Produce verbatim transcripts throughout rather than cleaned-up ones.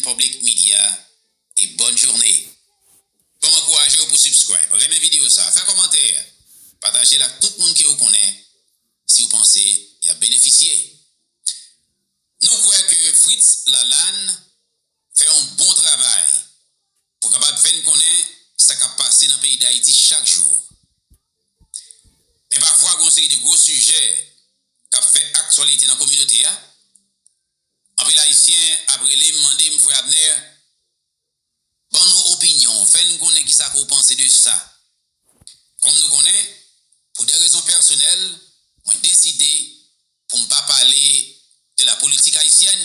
Public Media, e bòn jounen. Ban m ankouraje w pou subscribe, renmen videyo sa, fè kòmantè, pataje l ak tout moun ke w konnen si w panse y ap benefisye. Nou kwè ke Fritz Lalanne fè yon bon travay pou kapab fè n konnen sa k ap pase nan peyi Dayiti chak jou. Men pafwa, gen yon seri de gwo sijè k ap fè aktyalite nan kominote a. Anpil Ayisyen ap rele m, mande m, Frè Abner, ban nou opinyon w, fè n konnen kisa ke w panse de sa. Kòm nou konnen, pou de rezon pèsonèl, mwen deside pou m pa pale de la politik ayisyèn,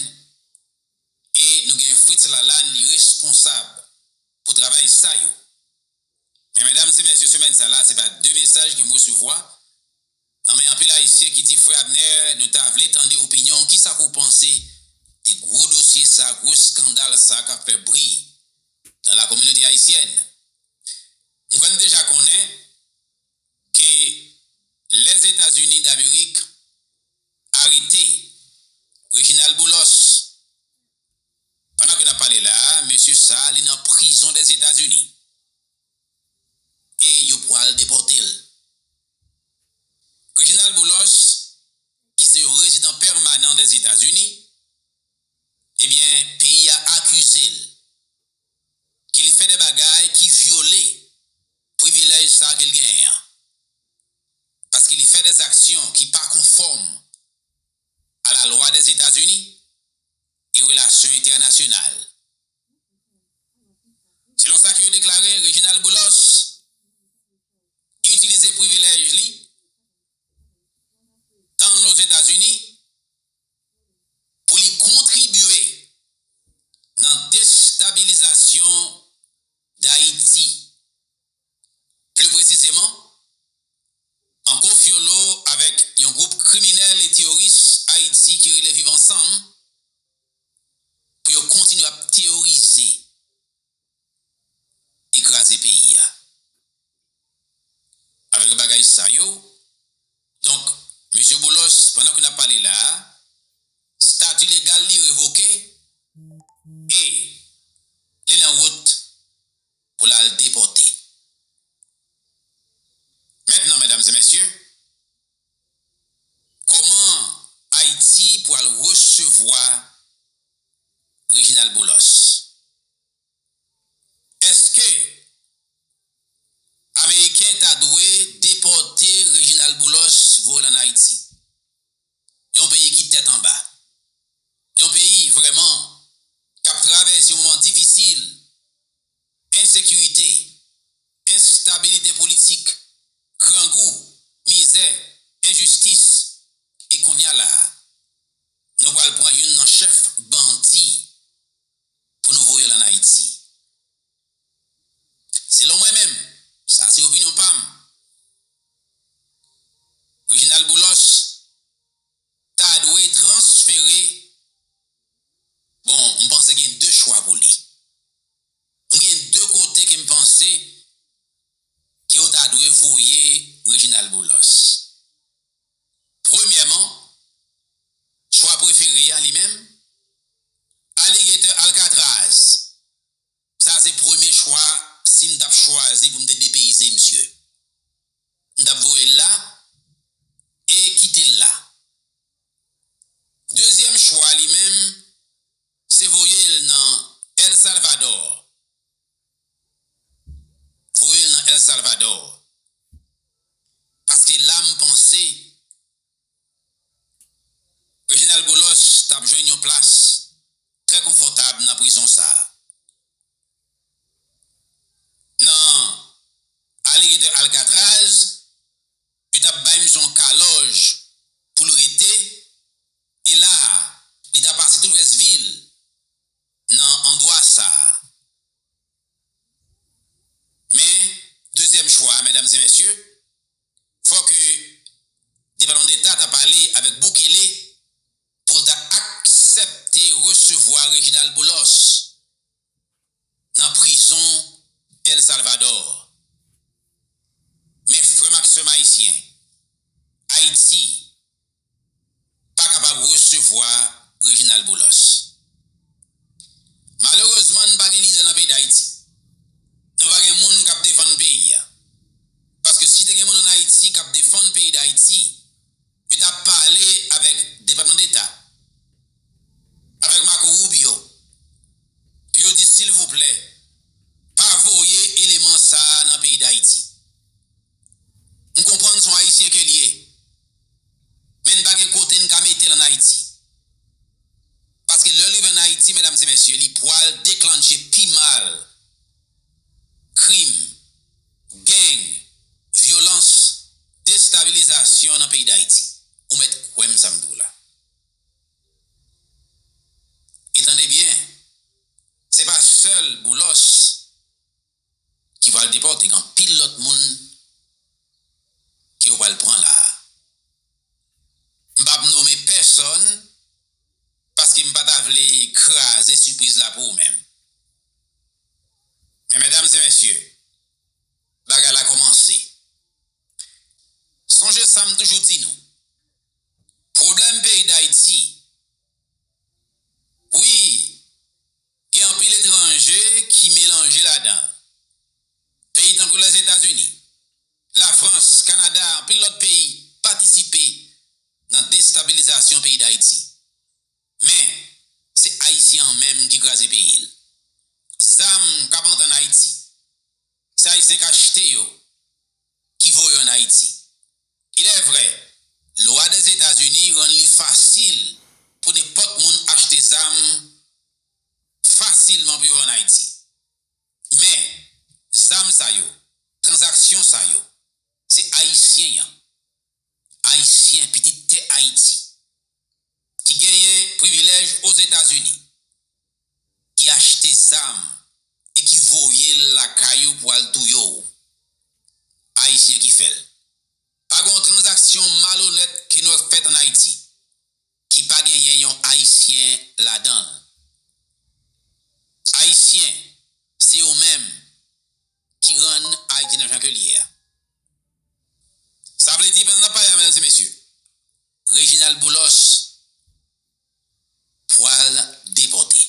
e nou gen Fritz Lalanne, li responsab pou travay sa yo. Men medam e mesye, semèn sa la, se pa de mesaj ke m resevwa nan men anpil Ayisyen ki di, Frè Abner, nou ta vle tande opinyon w, kisa ke w panse de gwo dosye sa, gwo eskandal sa k ap fè bri dans la communauté haïtienne? M kwè n deja konnen ke Lèzetazini Damerik arete Reginald Boulos. Pandan ke n ap pale la a, mesye sa a, li nan prizon Lèzetazini. E yo pral depòte l. Reginald Boulos, ki se yon rezidan pèmanan Lèzetazini, ebyen, peyi a akize l ke li fè de bagay ki vyole privilèj sa ke l genyen an. Paske li fè de aksyon ki pa konfòm a la lwa Lèzetazini e relasyon entènasyonal. Selon sa ke yo deklare, Reginald Boulos itilize privilèj li, tan l Ozetazini, pou li kontribye nan destabilizasyon Dayiti. Pli presizeman, an konfyolo avèk yon gwoup kriminèl e teworis Ayiti ki rele Viv Ansanm, pou yo kontinye ap teworize e kraze peyi a. Avèk bagay sa yo, donk, mesye Boulos, pandan ke n ap pale la a, stati legal li revoke e li nan wout pou l al depòte. Mentnan, medam e mesye, kòman Ayiti pral resevwa Reginald Boulos? Èske Ameriken ta dwe depòte Reginald Boulos, voye l ann Ayiti? Yon peyi ki tèt anba. Yon peyi vrèman k ap travèse yon moman difisil, ensekirite, enstabilite politik, grangou, mizè, enjistis, e kounye a la a, nou pral pran youn nan chèf bandi pou nou voye l ann Ayiti. Selon mwen menm, sa se opinyon pa m, Reginald Boulos ta dwe transfere. Bon, m panse gen de chwa pou li. M gen de kote ke m panse ke yo ta dwe voye Reginald Boulos. Premyèman, chwa prefere a li menm, Alligator Alcatraz. Sa se premye chwa si m t ap chwazi pou m te depeyize misye. M t ap voye l la e kite l la. Dezyèm chwa li menm, se voye l nan El Salvador. Voye l nan El Salvador. Paske la m panse Reginald Boulos t ap jwenn yon plas trè konfòtab nan prizon sa a. Nan Alligator Alcatraz, yo t ap bay misye yon kalòj pou l rete, e la a, li ta pase tout rès vi l nan andwa sa a. Men, dezyèm chwa a, medam e mesye, fò ke Depatman Deta ta pale avèk Bukele pou l ta aksepte resevwa Reginald Boulos nan prizon El Salvador. Men frè m ak sè m ayisyen, Ayiti pa kapab resevwa Reginald Boulos. silvouplè, pa voye eleman sa a nan peyi Dayiti. M konprann se yon Ayisyen ke l ye, men n pa gen kote n ka mete l ann Ayiti. Paske lè l rive ann Ayiti, medam e mesye, li pwal deklanche pi mal krim, gang, vyolans, destabilizasyon nan peyi Dayiti. Ou mèt kwè m sa m di w la. E tande byen, se pa sèl Boulos ki pral depòte, gen anpil lòt moun ke yo pral pran la a. M p ap nonmen pèsòn, paske m pa ta vle kraze sipriz la pou ou menm. Men, medam e mesye, bagay la kòmanse. Sonje sa m toujou di nou. Pwoblèm peyi Dayiti, wi, gen anpil etranje ki melanje ladan l. Peyi tankou Lèzetazini, Lafrans, Kanada, anpil lòt peyi patisipe nan destabilizasyon peyi Dayiti. Men, se Ayisyen an menm ki kraze peyi l. Zam k ap antre ann Ayiti, se Ayisyen k achte yo, ki voye yo ann Ayiti. Il est vrai, lwa Dèzetazini rann li fasil pou nenpòt moun achte zam fasilman pou yo ann Ayiti. Men, zam sa yo, tranzaksyon sa yo, se Ayisyen an, Ayisyen, pitit tè Ayiti, ki genyen privilèj Ozetazini, ki achte zam e ki voye l lakay ou pou al touye w. Ayisyen ki fè l. Pa gen yon tranzaksyon malonèt ke nou fèt ann Ayiti ki pa genyen yon Ayisyen ladan l. Ayisyen, se yo menm ki rann Ayiti nan jan ke l ye a. Sa vle di, pandan n ap pale a, medam e mesye, Reginald Boulos pral depòte.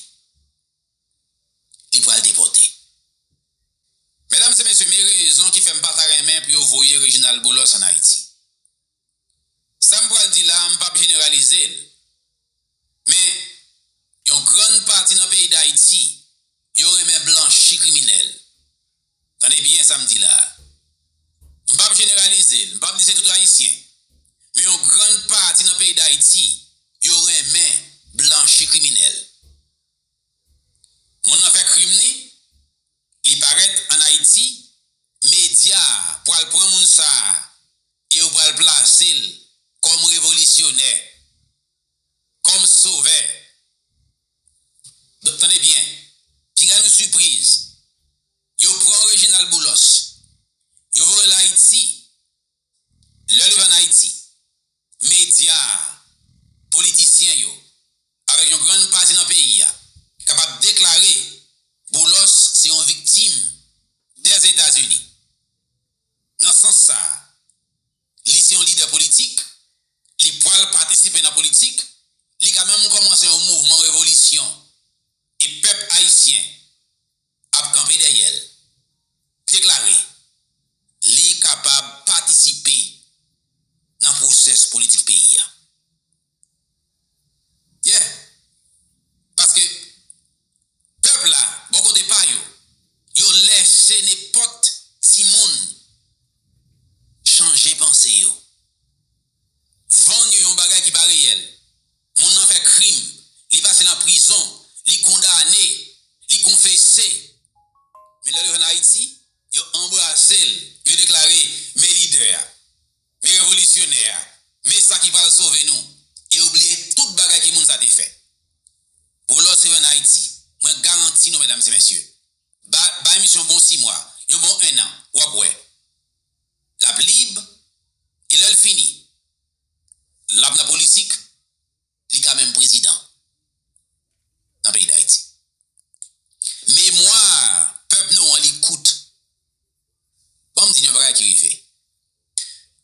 Li pral depòte. Medam e mesye, men rezon ki fè m pa ta renmen pou yo voye Reginald Boulos ann Ayiti. Sa m pral di la a, m p ap jeneralize l. Men, yon grann pati nan peyi Dayiti, yo renmen blanchi kriminèl. Tande byen sa m di la a. M p ap jeneralize l, m p ap di se tout Ayisyen. Men yon grann pati nan peyi Dayiti, yo renmen blanchi kriminèl. Moun nan fè krim li, li parèt ann Ayiti, medya pral pran moun sa a e yo pral plase l kòm revolisyonè, kòm sovè. Donk, tande byen, pi gran nou sipriz, yo pran Reginald Boulos, yo voye l Ayiti. Lè l rive ann Ayiti, medya, politisyen yo, avèk yon grann pati nan peyi a, kapab deklare Boulos se yon viktim Dèzetazini. Nan sans sa a, li se yon lidè politik, li pral patisipe nan politik, li ka menm kòmanse yon mouvman revolisyon, e pèp ayisyen ap kanpe dèyè l, deklare li kapab patisipe nan pwosès politik peyi a. Yeah. Paske pèp la, bò kote pa yo, yo lèse nenpòt timoun chanje panse yo. Vann yo yon bagay ki pa reyèl. Moun nan fè krim, li pase nan prizon, li kondane, li konfese. Men lè l rive ann Ayiti, yo anbrase l, yo deklare, men lidè a, men revolisyonè a, men sa ki pral sove nou, e yo bliye tout bagay ke moun sa te fè. Boulos rive ann Ayiti, mwen garanti nou, medam e mesye, ba, bay misye yon bon sis mwa, yon bon ennan, w ap wè. L ap lib, e lè l fini, l ap nan politik, li ka menm prezidan nan peyi Dayiti. Memwa pèp nou an, li kout. Ban m di nou yon bagay ki rive.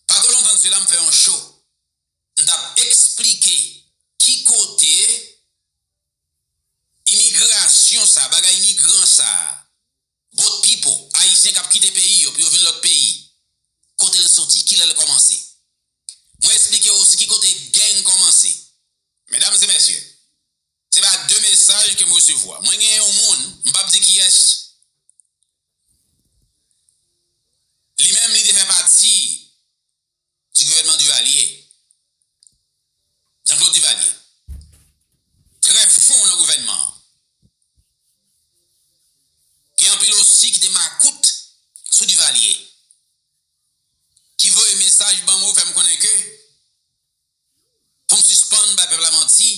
Pa twò lontan de sela, m fè yon show. M t ap eksplike ki kote imigrasyon sa, bagay imigran sa, boat people, Ayisyen k ap kite peyi yo pou yo vin lòt peyi, kote l soti, kilè l kòmanse. Mwen eksplike w osi ki kote gang kòmanse. Medam e mesye, se pa de mesaj ke m resevwa. Mwen gen yon moun, m p ap di kiyès, li menm li te fè pati di gouvènman Duvalier, Jean-Claude Duvalier, trè fon nan gouvènman an. Gen anpil osi ki te makout sou Duvalier, ki voye mesaj ban mwen, fè m konnen ke pou m sispann bay pèp la manti,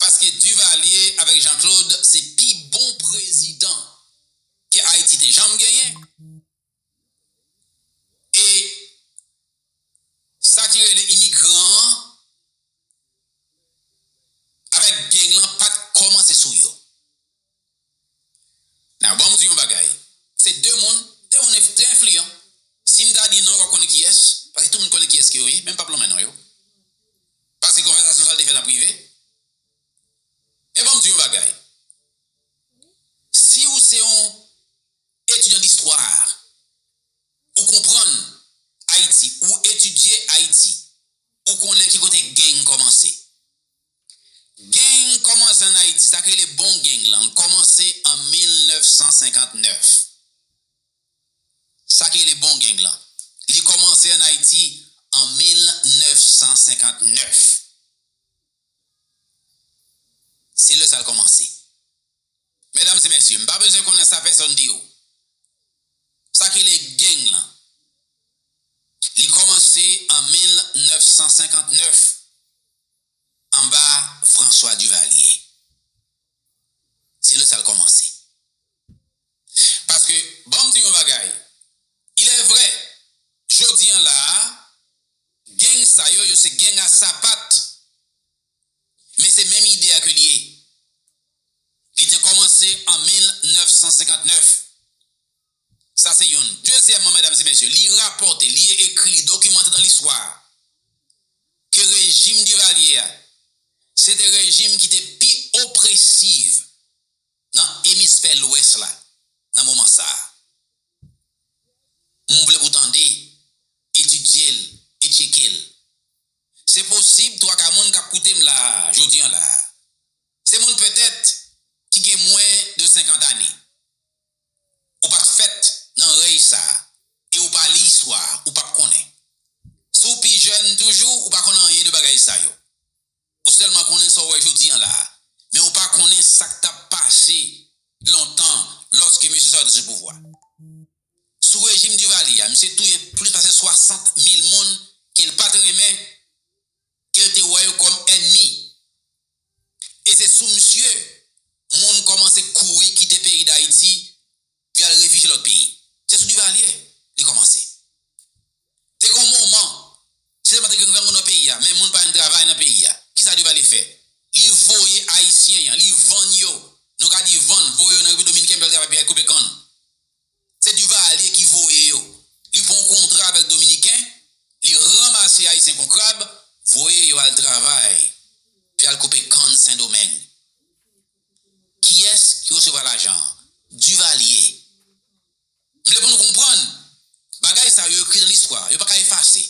paske Duvalier avèk Jean-Claude se pi bon prezidan ke Ayiti te janm genyen. E sa ki rele imigran an avèk gang lan pa t kòmanse sou yo. Nan, bon, m di yon bagay. Se de moun, de moun enf- trè enfliyan. Si m ta di non, w ap konnen kiyès, paske tout moun konnen kiyès ke yo ye, men m p ap lonmen non yo. Paske konvèsasyon sa l te fèt an prive. Men bon, m di yon bagay. Si ou se yon etidyan distwa, ou konprann Ayiti, ou etidye Ayiti, ou konnen ki kote gang kòmanse. Gang kòmanse ann Ayiti, sa k rele bon gang lan, l kòmanse an mil nèf san senkant nèf. Sa k rele bon gang lan, li kòmanse ann Ayiti an mil nèf san senkant nèf. Se lè sa l kòmanse. Medam e mesye, m pa bezwen konnen sa pèsonn di w. Sa ki rele gang lan, li kòmanse an mil nèf san senkant nèf anba François Duvalier. Se lè sa l kòmanse. Paske, ban m di yon bagay, il est vrai, jodi an la a, gang sa yo, yo se gang a sapat, men se menm ide a ke l ye. Li te kòmanse an mil nèf san senkant nèf. Sa se youn. Dezyèmman, medam e mesye, li rapòte, li ekri, li dokimante nan listwa ke rejim Duvalier a, se te rejim ki te pi opresiv nan emisfè lwès la, nan moman sa a. M vle pou w tande, etidye l e tcheke l. Se posib, twa ka moun k ap koute m la a, jodi an la a, se moun petèt ki gen mwen de senkant ane. Ou pa t fèt nan rèy sa a, e ou pa li istwa, ou p ap konnen. Si w pi jèn toujou, ou pa konn anyen de bagay sa yo. Ou sèlman konnen sa w wè jodi an la a, men ou pa konnen sa k t ap pase lontan lòske mesye sa yo te sou pouvwa. Sou rejim Duvalier a, misye touye plis pase swasant mil moun ke l pa t renmen, ke l te wè yo kòm ènmi. E se sou misye moun kòmanse kouri kite peyi Dayiti pou y al refijye lòt peyi. Se sou Duvalier li kòmanse. Te gen yon moman, se sèlman te gen grangou nan peyi a, men moun pa jwenn travay nan peyi a. Kisa Duvalier fè? Li voye Ayisyen an, li vann yo. Nou ka di vann, voye yo nan Repiblik Dominiken pou y al travay, pou y al koupe kann. Se Duvalier ki voye yo. Li pran yon kontra avèk Dominiken, li ranmase Ayisyen kon krab, voye yo al travay, pou y al koupe kann Sendomeng. Kiyès ki resevwa lajan an? Duvalier. M vle pou nou konprann, bagay sa yo ekri nan listwa, yo pa ka efase.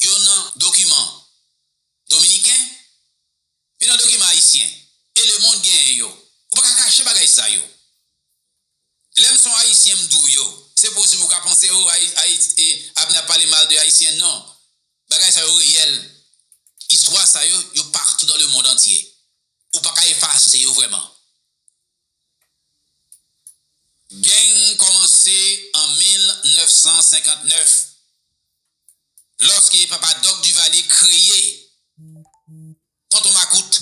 Yo nan dokiman dominiken, yo nan dokiman ayisyen. E lemonn genyen yo. Ou pa ka kache bagay sa yo. Lè m se yon Ayisyen, m di w yo, se posib ou ka panse, o, Ayi-, Ayi-, e, Abner ap pale mal de Ayisyen. Non. Bagay sa yo reyèl. Istwa sa yo, yo partout dans le monde entier. Ou pa ka efase yo vrèman. Gang kòmanse an mil nèf san senkant nèf, lòske Papa Dòk Duvalier kreye Tonton Makout.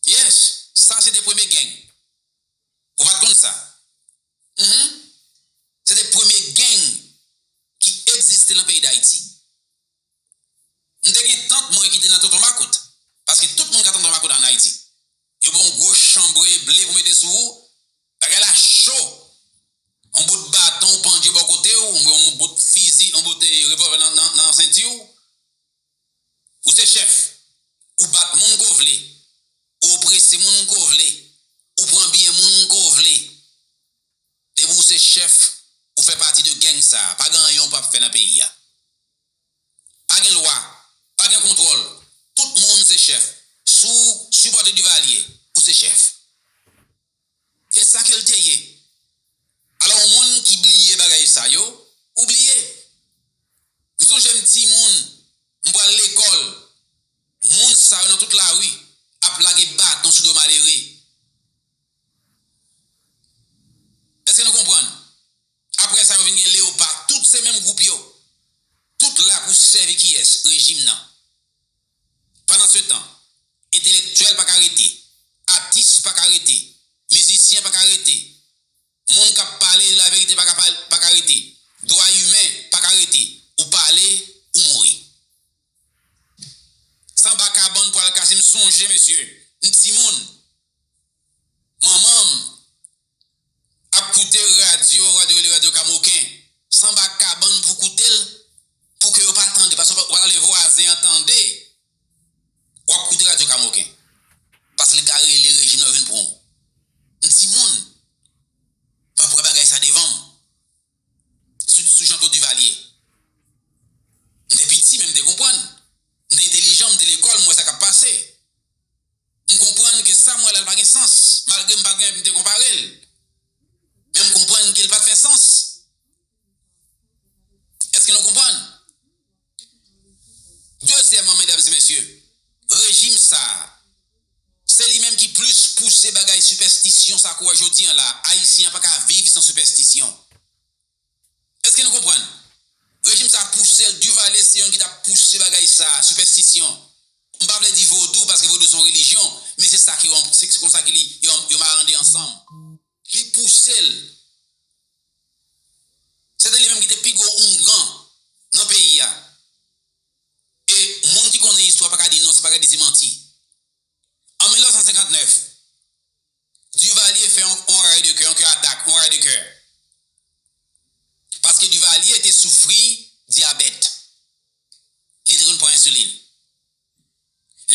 Yes, sa se te premye gang. Ou pa t konn sa? Mhm. Se te premye gang ki egziste nan peyi Dayiti. M te gen tant mwen ki te nan Tonton Makout, paske tout moun ka Tonton Makout ann Ayiti. Yo ba w yon gwo chanbre ble pou mete sou ou, bagay la cho. Yon bout baton ou pandye bò kote w, yon bout fizi, yon bout, eh, revòlvè nan, nan, nan senti w. Ou se chèf. Ou bat moun ke w vle. Ou oprese moun ke w vle. Ou pran byen moun ke w vle. Depi ou se chèf, ou fè pati de gang sa a. Pa gen anyen ou p ap fè nan peyi a. Pa gen lwa. Pa gen kontwòl. Tout moun se chèf. Si tou sipòte Duvalier, ou se chèf. Se sa ke l te ye. Alò, yon moun ki bliye bagay sa yo, ou bliye. M sonje m timoun, m pral lekòl, moun sa yo nan tout lari ap lage baton sou do malere. Èske nou konprann? Apre sa, yo vin gen leyopa, tout se menm gwoup yo. Tout la pou sèvi kiyès? Rejim nan. Pandansetan, entelektyèl pa ka rete, atis pa ka rete, mizisyen pa ka rete, moun k ap pale laverite pa ka pale, pa ka rete, dwa imen pa ka rete, ou pale, ou mouri. Sanba kabann pral kase, m sonje, mesye, m timoun, manman m ap koute radyo, radyo rele radyo Kamoken. Sanba kabann pou koute l, pou ke yo pa tande, paske w pa, w pa tande vwazen an tande. W ap koute radyo Kamoken. Paske li ka rele rejim nan vin pran w. M timoun, m ap wè bagay sa devan m. Sou, sou Jean Claude Duvalier. M te piti, men m te konprann. M te entelijan, m te lekòl, m wè sa k ap pase. M konprann ke sa m wè la, l pa gen sans, malgre m pa gen, m te konpare l. Men m konprann ke l pa t fè sans. Èske nou konprann? Dezyèmman, medam e mesye, rejim sa a, se li menm ki plis pouse bagay sipèstisyon sa ke w wè jodi an la. Ayisyen an pa ka viv san sipèstisyon. Èske nou konprann? Rejim sa a pouse l, Duvalier se youn ki t ap pouse bagay sa a, sipèstisyon. M pa vle di vodou, paske vodou se yon relijyon, men se sa ki, se, se konsa ki li, yo, yo marande ansanm. Li pouse l. Se te li menm ki te pi gwo oungan nan peyi a. E moun ki konnen istwa pa ka di non, se pa ka di se manti. An mil nèf san senkant nèf, Duvalier fè yon, yon ray de kè, yon kè atak, yon ray de kè. Paske Duvalier te soufri dyabèt. Li te konn pran ensilin.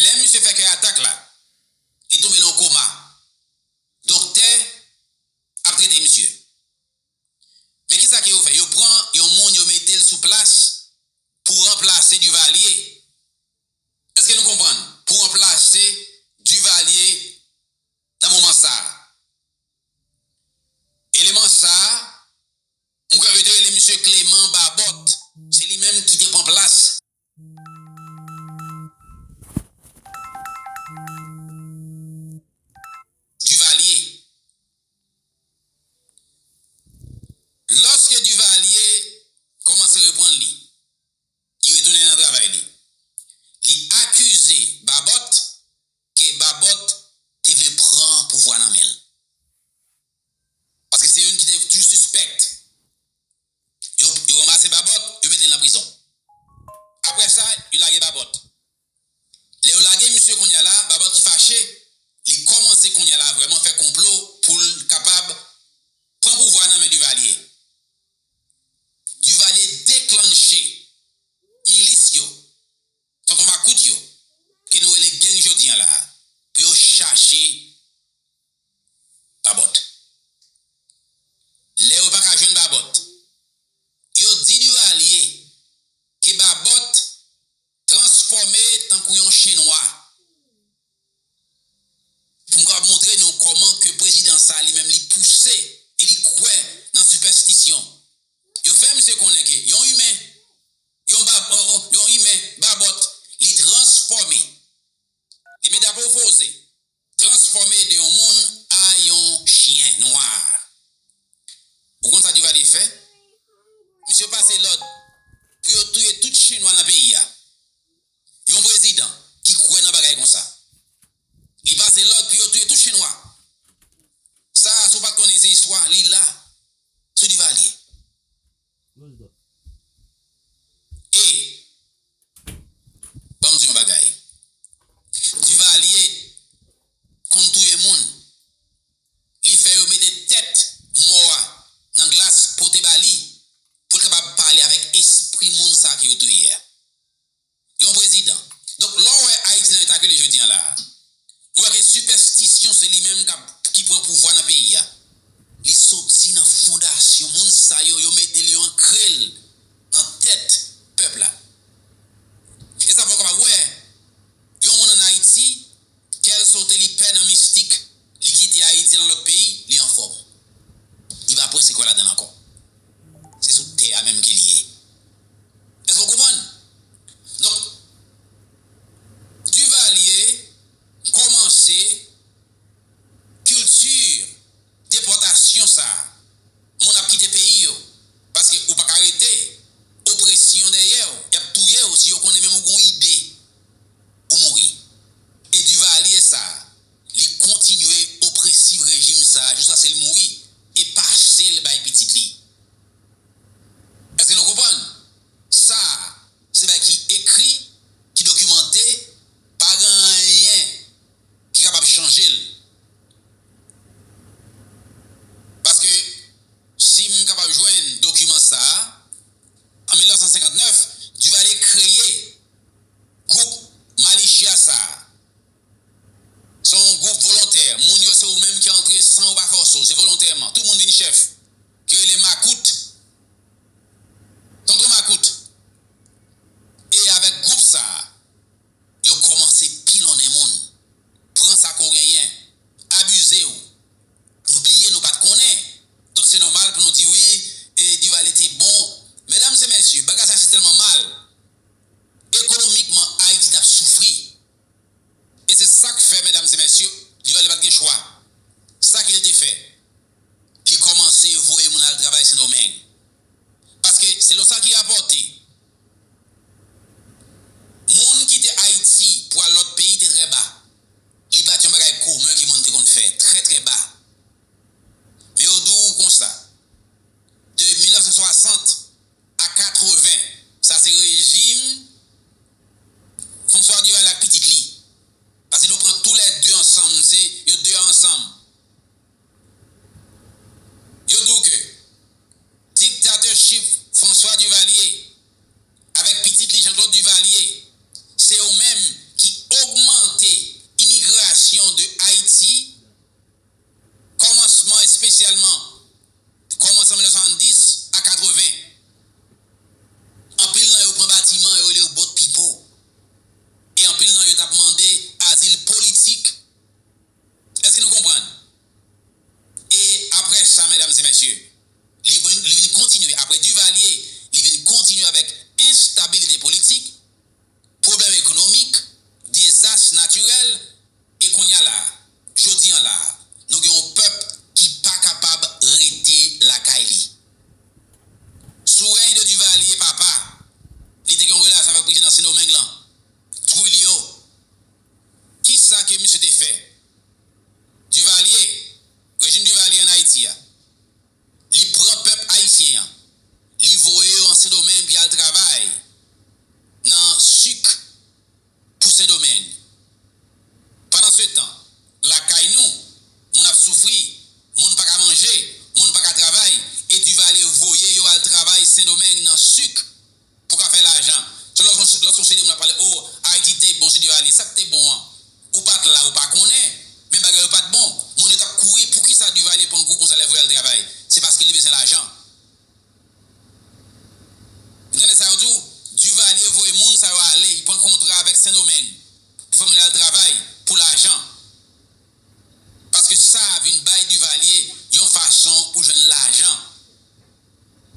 Lè misye fè kè atak la, li tonbe nan koma. Doktè ap trete misye. Men kisa ke yo fè? Yo pran yon moun, yo mete l sou plas pou ranplase Duvalier. Èske nou konprann? Pou ranplase Duvalier nan moman sa a. Eleman sa a, m kwè yo te rele misye Clément Babot. Se li menm ki te pran plas Duvalier. Lòske Duvalier kòmanse reprann li, li retounen nan travay li. Li akize Babot ke Babot te vle pran pouvwa nan men l. Paske se youn ki te toujou sispèk. Yo, yo ranmase Babot, yo mete l nan prizon. Apre sa, yo lage Babot. Lè yo lage misye kounye a la, Babot ki fache, li kòmanse kounye a la vrèman fè konplo pou l kapab pran pouvwa nan men Duvalier. Duvalier deklanche milis yo, tonton makout yo, ke nou rele gang jodi an la, pou yo chache Babot. Lè yo pa ka jwenn Babot, yo di Duvalier ke Babot transfòme tankou yon chen nwa. Pou m kapab montre nou kòman ke prezidan sa li menm li pouse e li kwè nan sipèstisyon. Yo fè misye konnen ke yon imen, yon ba-, yon, yon imen, Babot, li transfòme. Li metamòfoze, transfòme de yon moun a yon chyen nwa. Ou konn sa Duvalier fè? Misye pase lòd pou yo touye tout chen nwa nan peyi a. Yon prezidan ki kwè nan bagay konsa. Li pase lòd pou yo touye tout chen nwa. Sa a, si w pa t konnen, se istwa, li la, sou Duvalier. E, ban m di yon bagay. Duvalier konn touye moun. Li fè yo mete tèt mò a nan glas, pote ba li, pou l kapab pale avèk espri moun sa ke yo touye a. Yon prezidan. Donk, lè w wè Ayiti nan eta ke li jodi an la a, ou wè ke sipèstisyon se li menm k ap, ki pran pouvwa nan peyi a. Li soti nan fondasyon moun sa yo, yo mete l, yo ankre l nan tèt pèp la. E sa fè w kapab wè, yon moun ann Ayiti, pè nan mistik, li kite Ayiti nan lòt peyi, li anfòm. Li pa prèske kwè ladan l ankò. Se sou tè a menm ke li ye. Èske w konprann? Donk, Duvalier kòmanse kilti depòtasyon sa a. Moun ap kite peyi yo. Paske ou pa ka rete opresyon dèyè w. Y ap touye w si yo konnen menm ou gon ide. Ou mouri. E Duvalier sa a, li kontinye opresiv rejim sa a jiskaske l mouri e pase l bay pitit li. Èske nou konprann? Sa a, se bagay ki ekri, ki dokimante, pa gen anyen ki kapab chanje l. Paske si m kapab jwenn dokiman sa a, an mil nèf san senkant nèf, Duvalier kreye gwoup malichya sa a. Se yon gwoup volontè. Moun yo, se ou menm ki antre san yo pa fòse w. Se volontèman. Tout moun vin chèf. Ki rele Makout. Tonton Makout. E avèk gwoup sa a, yo kòmanse pilonnen moun. Pran sa ke w genyen. Abize w. Nou bliye, nou pa t konnen. Donk, se nòmal pou nou di, wi, e, Duvalier te bon. Medam e mesye, bagay sa se tèlman mal. Ekonomikman, Ayiti t ap soufri. E se sa k fè, medam e mesye, Duvalier pa t gen chwa. Sa ke l te fè, li kòmanse voye moun al travay Sendomeng. Paske, selon sa ki rapòte, moun kite Ayiti pou al lòt peyi te trè ba. Li pa t yon bagay komen ke moun te konn fè, trè, trè ba. Men yo di w konsa, de mil nèf san swasant a katreven, sa se rejim François Duvalier ak pitit li. Paske nou pran toulède ansanm, se yo de ansanm. Yo di w ke diktatèchip François Duvalier avèk pitit li Jean-Claude Duvalier, se yo menm ki ogmante imigrasyon de Ayiti, kòmansman espesyalman, kòmansman mil nèf san swasanndis a katreven. Anpil nan yo pran batiman, yo rele yo boat people. E anpil nan yo t ap mande azil politik. Èske nou konprann? E apre sa, medam e mesye, li vin, li vin kontinye, apre Duvalier, li vin kontinye avèk enstabilite politik, pwoblèm ekonomik, dezas natirèl, e kounye a la, jodi a la, nou gen yon pèp ki pa kapab rete lakay li. Sou rèy de Duvalier papa, li te gen yon relasyon avèk prezidan Sendomeng lan, Trujillo. Kisa ke misye te fè? Duvalier, rejim Duvalier ann Ayiti a, li pran pèp ayisyen an, li voye yo an Sendomeng pou y al travay nan sik pou Sendomeng. Pandansetan, lakay nou, moun ap soufri, moun pa ka manje, moun pa ka travay, e Duvalier voye yo al travay Sendomeng nan sik pou ka fè lajan. Se lòt, lòt yon seri moun ap pale, o, Ayiti te bon sou Duvalier. Sa k te bon an? Ou pa t la, ou pa konnen, men bagay yo pa t bon. Moun yo t ap kouri, poukisa Duvalier pran gwoup konsa lè voye al travay? Se paske li bezwen lajan. Ou tande sa yo di w? Duvalier voye moun sa yo ale, li pran kontra avèk Sendomeng pou fè moun al travay pou lajan. Paske sa vin bay Duvalier yon fason pou jwenn lajan.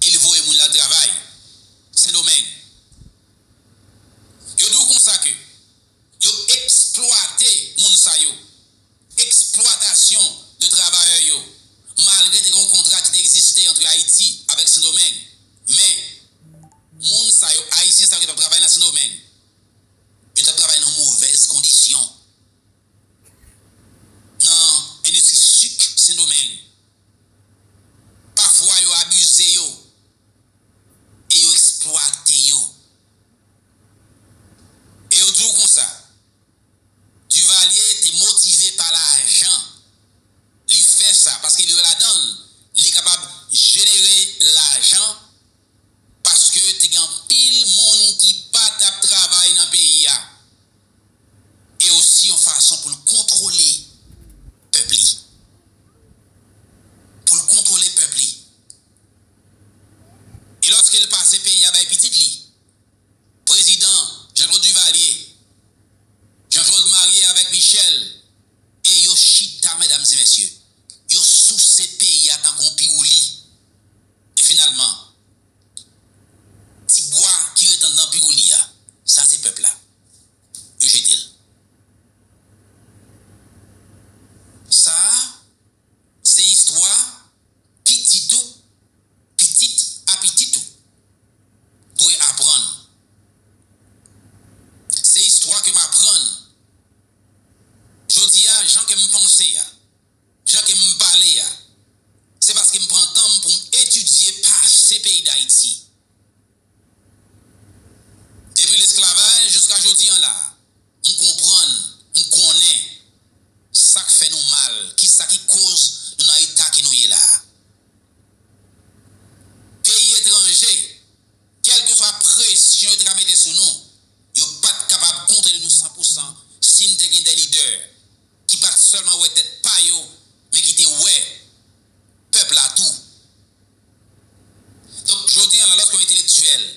E li voye moun al travay Sendomeng. Yo di w konsa ke yo eksplwate moun sa yo. Eksplwatasyon de travayè yo. Malgre te gen yon kontra ki te egziste ant Ayiti avèk Sendomeng. Men, moun sa yo, Ayisyen sa yo ki t ap travay nan Sendomeng, yo t ap travay nan movèz kondisyon. Nan endistri sik Sendomeng. Pafwa, yo abize yo e yo eksplwate yo. E yo di w konsa, Duvalier te motive pa lajan. Li fè sa paske li wè ladan l, li kapab jenere lajan, paske te gen anpil moun ki pa t ap travay nan peyi a. E osi yon fason pou l kontwole pèp li. Pou l kontwole pèp li. E lòske l pase peyi a bay pitit li, prezidan Jean-Claude Duvalier, Jean-Claude marye avèk Michèle, e a, jan ke m pale a, se paske m pran tan m pou m etidye pase peyi Dayiti. Depi lesklavaj jiska jodi an la, m konprann, m konnen sa k fè nou mal, kisa ki koz nou nan eta ke nou ye la a. Peyi etranje, kèlkeswa presyon yo te ka mete sou nou, yo pa t kapab kontre nou san pou san si n te gen de lidè ki pa t sèlman wè tèt pa yo, men ki te wè pèp la tou. Donk, jodi an la, lòske yon entelektyèl,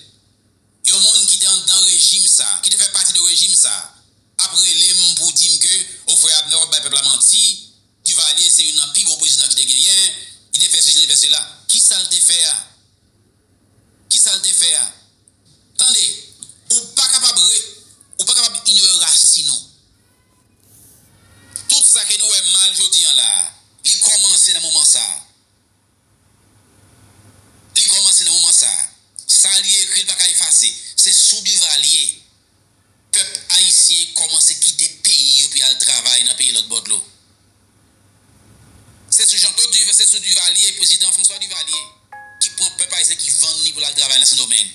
yon moun ki te anndan rejim sa, ki te fè pati de rejim sa, ap rele m pou di m ke, o frè Abner, w ap bay pèp la manti, Duvalier se youn nan pi bon prezidan ki te genyen, li te fè sesi, li te fè sela. Kisa l te fè a? Kisa l te fè a? Tande, ou pa kapab re, ou pa kapab inyore rasin ou. Tout sa ke nou wè mal jodi an la a, li kòmanse nan moman sa a. Li kòmanse nan moman sa a. Sa li ekri, li pa ka efase. Se sou Duvalier pèp ayisyen kòmanse kite peyi yo pou y al travay nan peyi lòt bò dlo. Se sou Jean-Claude Duvalier, se sou Duvalier, prezidan François Duvalier, ki pran pèp ayisyen, ki vann li pou l al travay nan Sendomeng.